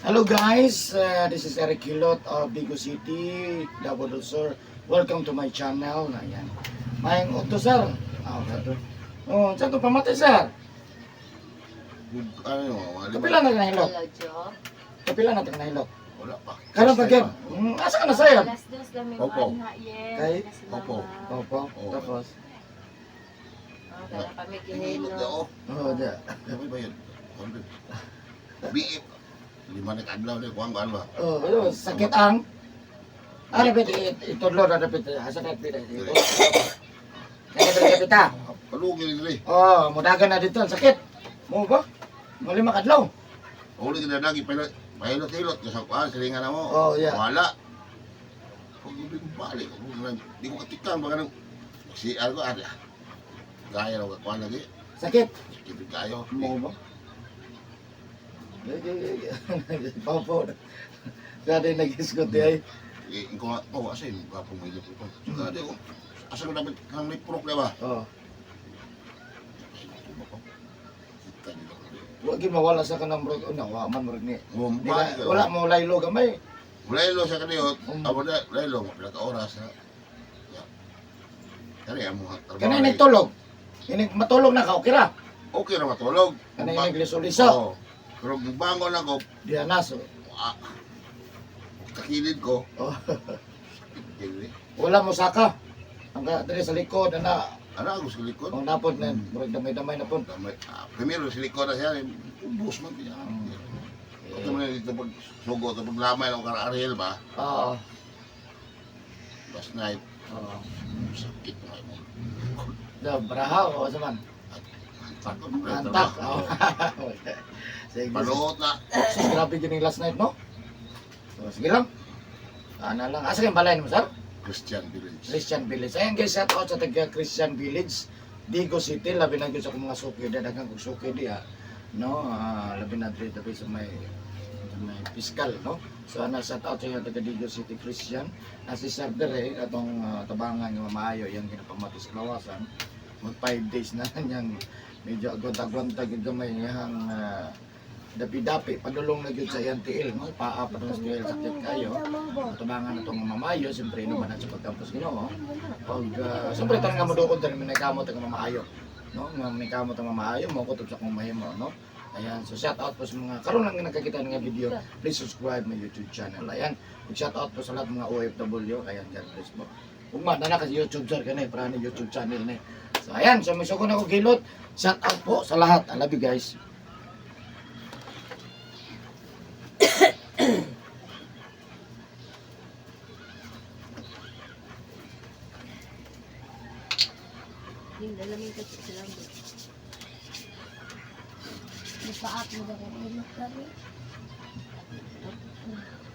Hello guys, this is Eric Hilot of Bigo City, Davao del Sur. Welcome to my channel. Ayan. Mayang auto, sir. Ah, okay. Oh, saan to pamatay, sir? Ano yun, mga lima. Kapila na ka nahilot. Hello, Joe. Kapila na ka nahilot. Wala pa. Karon pa gyud. Asa ka na, sir? Alas 2 lang may Opo. kuan ha, yes. Kay? Opo. Opo. Oo. Tapos. Oh, kaya kami Hingilot gihilo. na ako. Oh, di. Sabi ba yun? BF. 5 na kaadlaw na. Kuwang kuwan ba? Oh, ano, sakit ang ano ba itudlo na dapat asa na pita ito. Kaya dili kapita. Palugi rin rin. Oh, mudagan na dito ang sakit. Mo ba? Mali makadlaw. Uli ka na lagi. Pahilot-hilot. Kasi kuwan, silingan na mo. Oh, yeah. Wala. Pag ubi ko balik. Di ko katikang. Baka nang CR ko. Ada. Gaya na kuwan lagi. Sakit. Kipit kayo. Mo ba? Papo. Sa din nag-isgot di ay. Eh, ko nga, oh, asa yun? Gwapo mo ilot ko. So, di ko. Asa ko dapat kang liprok na ba? Oh, Kita nila ko. wa gyud mawala sa kanang murag una, wa man murag ni. Oh, Di ba- Wala mo laylo gamay. Laylo sa kaniyo, Mm. amo na, laylo, mapila ka oras ha. Ya. Kani amo ha, trabaho. Kanay nagtulog. Inig matulog na ka, okay ra. Okay ra matulog. Kanay nagliso-liso. Oo. Pero bangon ako, Diya na so. ah, takilid ko. Oh. Dili. Wala mo saka. Ang diri sa likod ana, Ana ako sa likod. ang napod na murag damay-damay na pod. Damay, ah, primero sa likod na siya, ubos man siya. Ito mo na dito pag sugo, ito pag lamay ng kararil ba? Oo. Last night, Oo. sakit na mo. Da braha o sa man. Antak ko. Antak. Oh. Sige. Panuot na. Sus, grabe gini last night, no? So, sige lang. Ana lang. Asa kayong balay mo, sir? Christian Village. Christian Village. Ayan guys, shout out sa taga Christian Village, Digo City. Labi na gyud sa akong mga suki. Dadagang kong suki diha. No, ah, labi na diri tabi sa may piskal, no? So ana, shout out sa inyo taga Digo City Christian. Na si Sir Dere atong tabangan nga maayo yang ginapamati sa lawasan. Mag 5 days na niyang medyo agwant-agwanta gyud gamay niyang dapi-dapi padulong na gyud sa iyang tiil, no? Paa pa sa tiil, sakit kayo. Tabangan na itong mamayo, siyempre inuman na sa pagkampos Ginoo. Pag, siyempre tanong nga mo doon, tanong may kamot ang mamaayo. No? Nga may kamot ang mamaayo, mo kutob sa kong mahimo, no? Ayan, so shout out po sa mga karon lang nga nakakita ng video, please subscribe my YouTube channel. Ayan, shout out po sa lahat mga OFW. Ayan, God bless po. Ugma na na kasi YouTube sir kani, para ni YouTube channel ni. So ayan, so may suko na ko gilot. Shout out po sa lahat. I love you guys. Hindi, alamin ka sa sila. Ipaak mo na ilok kami.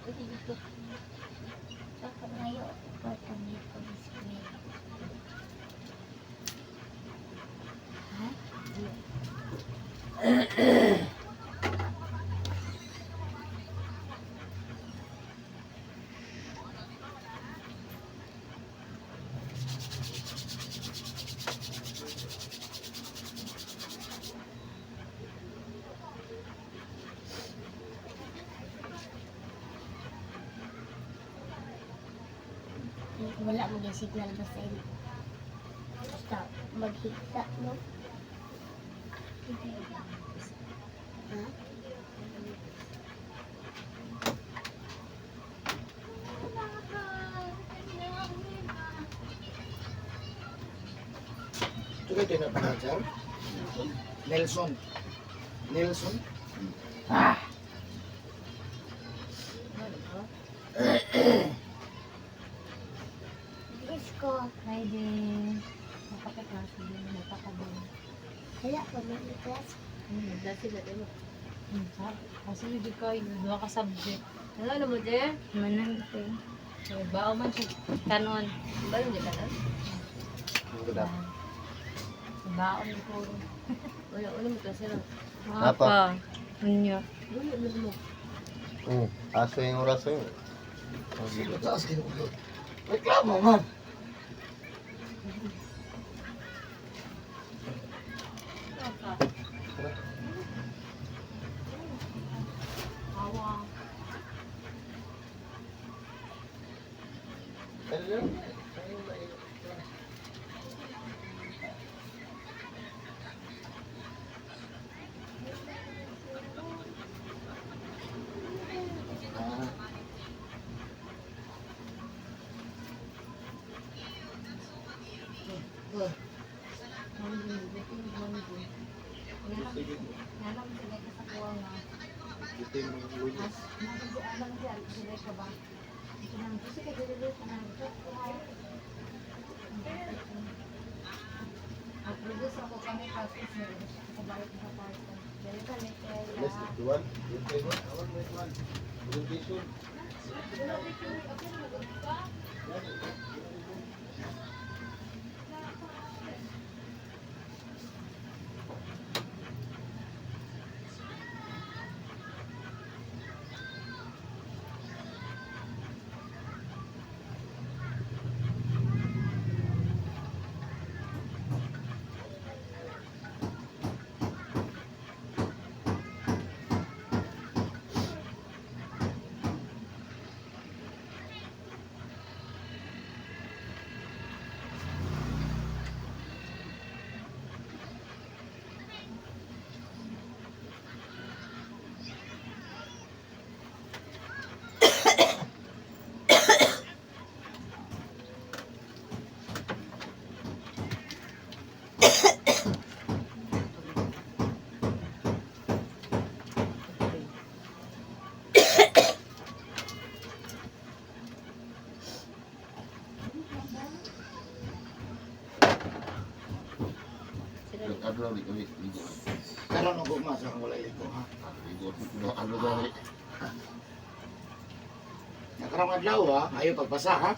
Pwede dito. Saka ngayon, pa kami pag-iskwela. Ha? Wala mo yung signal basta yun. Basta maghigta, no? Ha? Ito kayo tinatawag, sir? Nelson. Nelson? Ah! Isko. Friday. Napakaklase din. Napakabon. Wala pa may class. Nagda sila, diba? Kasi hindi ko yung duha ka subject. Ano, ano mo, Je? Manang ko. So, bao man siya kanon. Ba, hindi ka na? Good. Baon ko. Wala, wala mo klase lang. Apa? Unya. Wala, wala mo. Asa yung oras sa'yo? Taas kayo. Reklamo man. Awa. Ah. Sige. Nanam sila ka sa kuwa nga. Ito yung mga lunes. Nanam sila sila ka ba? Ito nang gusto ka dili ka nang Produce ako kami process na rin siya sa balik sa party. Dali ka ni Let's do one. Yung tayo, awan mo yung one. Presentation. Adlaw ni kami ligo. Karon og gugma sa akong walay ligo ha. Ligo. Adlaw gani. Nakarong adlaw ha, ayo pagbasa ha.